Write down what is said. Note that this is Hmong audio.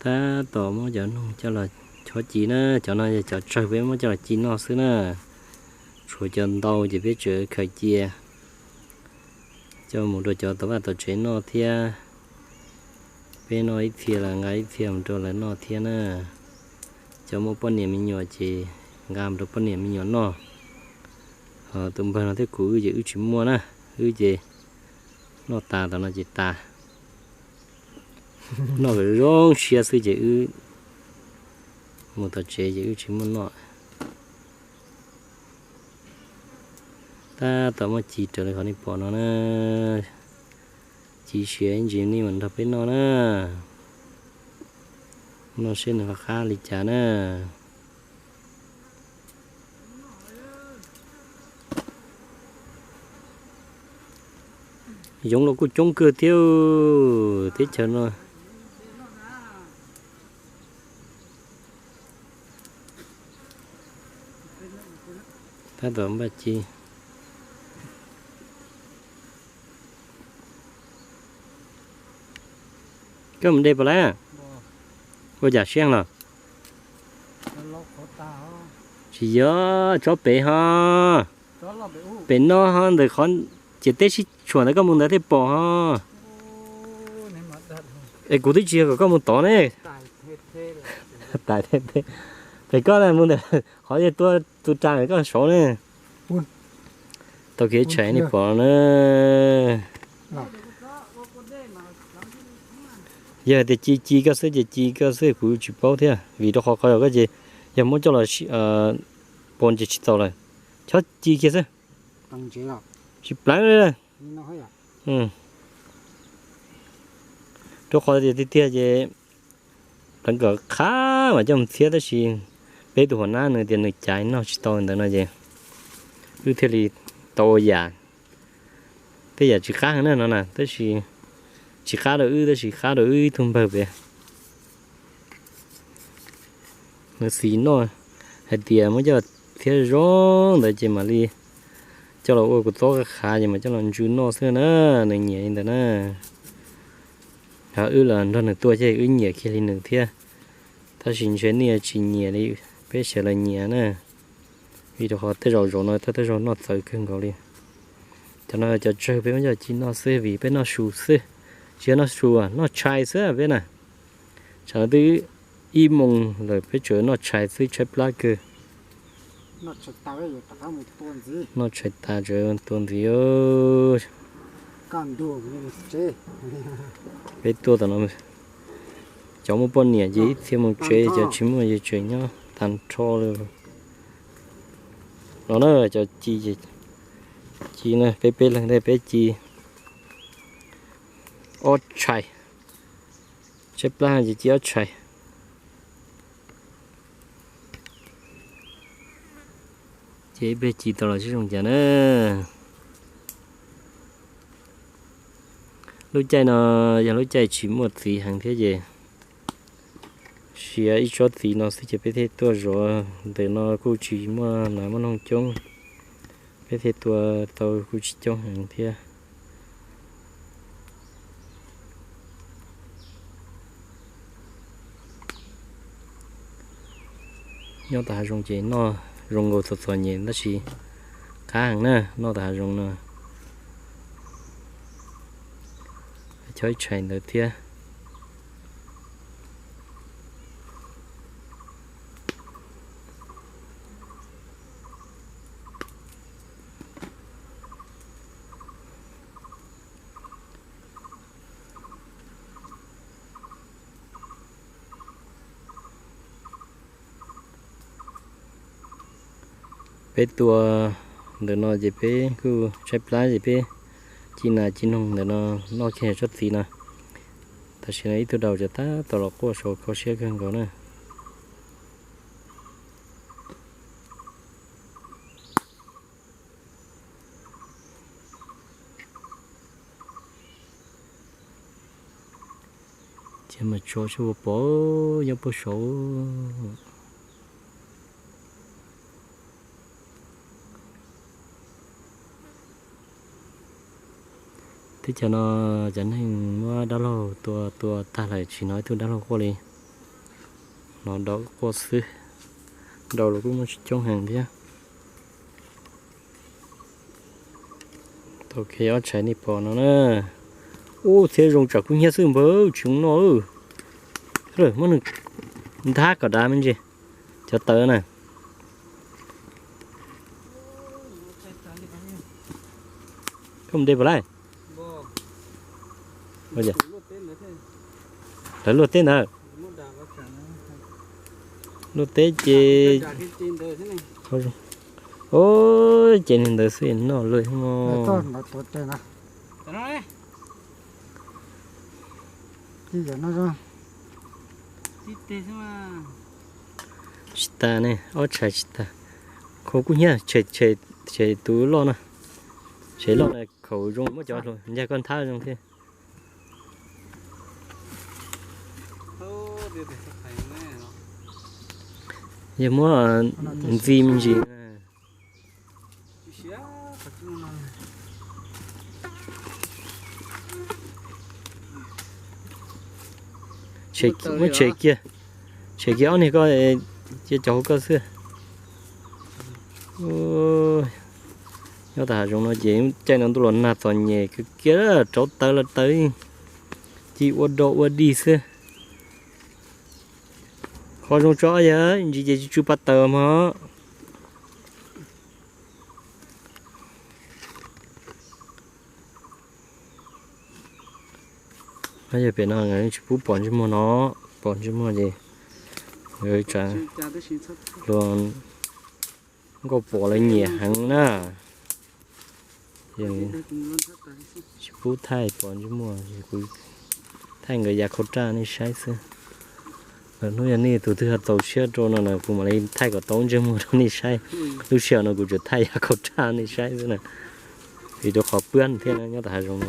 Tab tom muab cov noog coj los chob ci na, cov no yog cov tsawg peb muab coj los ci noj xwb na. Tshuav cov ntau ces peb tseem khaws cia coj mus rau cov tom vaj tom tsev noj thiab. Peb noj ib txhia los nqa ib txhia mus rau lawv noj thiab na. Cov muaj poj niam me nyuam ces nqa mus rau poj niam me nyuam noj. Ho tus npawg no thiab kuv wb ces wb tsis muaj na, wb ces noj tas tom no ces tas. Noj kom zoo siab xwb ces wb mus tom tsev ces wb tsis muaj noj. Tab tom muab ci raws li qhov nej pom no na. Ci siav ib ntsis nej mam nrog peb noj na. Noj seb nws qab qab li cas na. Yoov los kuj coob kawg thiab teb chaws no. Tab tom npaj ci. Koj mus de puas lawm? Ua cas siab los? Tsis yog, tsob pem ho. Pem no ho ntawm qhov ciam teb sib tshuam ntawd koj mus ntawd thiaj pom ho. Es kuv twb tsis yog kom koj mus tod ne. Pem koj mus ntawm qhov yog tua tus ras koj saud ne. Tau kev tshais nej pom na. Yog hais tias ci ci koj xwb ces ci koj xwb kuv tsis paub thiab vim rau qhov qhov yog koj ces yog muab coj los pos ces tsis txaus lawm. Chob ci kiag xwb. Tsis pleev li. Rau qhov tias tiag tiag ces pleev kom qab mas coj mus txhiab tab sis peb tus huam nab nws tias nws caiv noj tsis tau ntawd no ces wb thiaj li tau ua yam tej yam tsis qab heev na no na tab sis tsis qab rau wb tab sis qab rau wb ib tug npawg pem. Nws xis noj hais tias muab coj txhiab zoo ntawd ces mam li coj los ua kuv txob qab qhav ces mam coj los ntsw noj xwb na, nws nyiam li ntawd na. Ho wb los nrog nws tuaj ces wb nyiam kiag li nws thiab. Tab sis ntshe nej tsis nyiam li peb sawv daws nyiam na, vim rau qhov tej zaum zaum no thawj thawj zaug noj txawv kawg nkaus li. Cov no cov tsawg peb muab coj ci noj xwb vim peb noj su xwb, tsis yog noj su, noj tshais xwb peb na. Tsam no twb ib moos lawm peb tseem noj tshais xwb tshaib plab kawg. Noj tshais tas tseem tua ntxiv. Peb tuaj tom no, cov muaj poj niam ces ib txhia mus tsev, cov tsis muaj ces tseem nyob tag nrho li. No na cov ci, ci na peb peb leeg tej peb ci ob tshais, tshaib plab ces ci ob tshais. Ces ib pliag ci tau los sib zoo cas na. Lub caij no yog lub caij tsis muaj txiv heev thiab ces siav ib tsob txiv no xwb ces peb thiaj tuaj zov. Ntawm no kuj tsis muaj nas muaj noog coob, peb thiaj tua tau kuj tsis coob heev thiab. Nyob tom hav zoov ces noj zoo nkaus txom txom nyem tab sis qab heev na, noj tom hav zoov no. Chob ib tshais ntawd thiab. Peb tua ntawm no ces peb kuj tshaib plab ces peb ci nas ci noog ntawm no noj kiag tsob txiv no. Tam sim no ib tug daus ces tab tom los quaj saud kho siab kawg nkaus na. Ces mas tso seb ua pom nyob puag saud. Teb chaws no cov neeg muab dab laug tua tua tag lawm tsis hnov ib tug dab laug quaj li. Hnov dau quaj xwb, dau los kuj muaj tsis coob heev thiab. Tau ob tshais nej pom no na. Ub, txhiab zoo tsam kub hnyiab xwb npawg, tsis zoo noj. Muab nws nthab kom dav me ntsis, cov tawv na. Koj mus de puas laij? Lawv luaj teb ntawd. Luaj teb ces, o, ces niag ntawd xwb noj luaj mog. Tsis tas ne, ob tshais tsis tas. Khaus kub hnyiab, tshais tus loj no, tshais loj na, khaus zoo muab cov hluas ncaj koj nthab zoo thiab. Yog muab ntxi me ntsis. Muab tshem kiag, tshem kiag ob niag ko, cia cov hauv koj xwb. Nyob tag hav zoov no ces caij no ntuj los nag txom nyem kawg kiag, rauv taws los taws, ci ua dog ua dig xwb. Qhov zoo tso yog ntsis ces tsw paj taws mog. Yog pem no tsis pub pom ntsej muag no, pom ntsej muag ces nkauj pom lawv nyiam heev na. Tsis pub thaij pom ntsej muag, kuv thaij nkawd yav khau raj nej saib xwb. Hnub yog nej tus twg ho txaus siab rau no na kuv mam li thaij kom tau ntsej muag rau nej saib. Lub sij hawm no kuv tsuas thaij yav khau raj nej saib xwb na. Vim rau qhov pwb thiab nyob tom hav zoov no.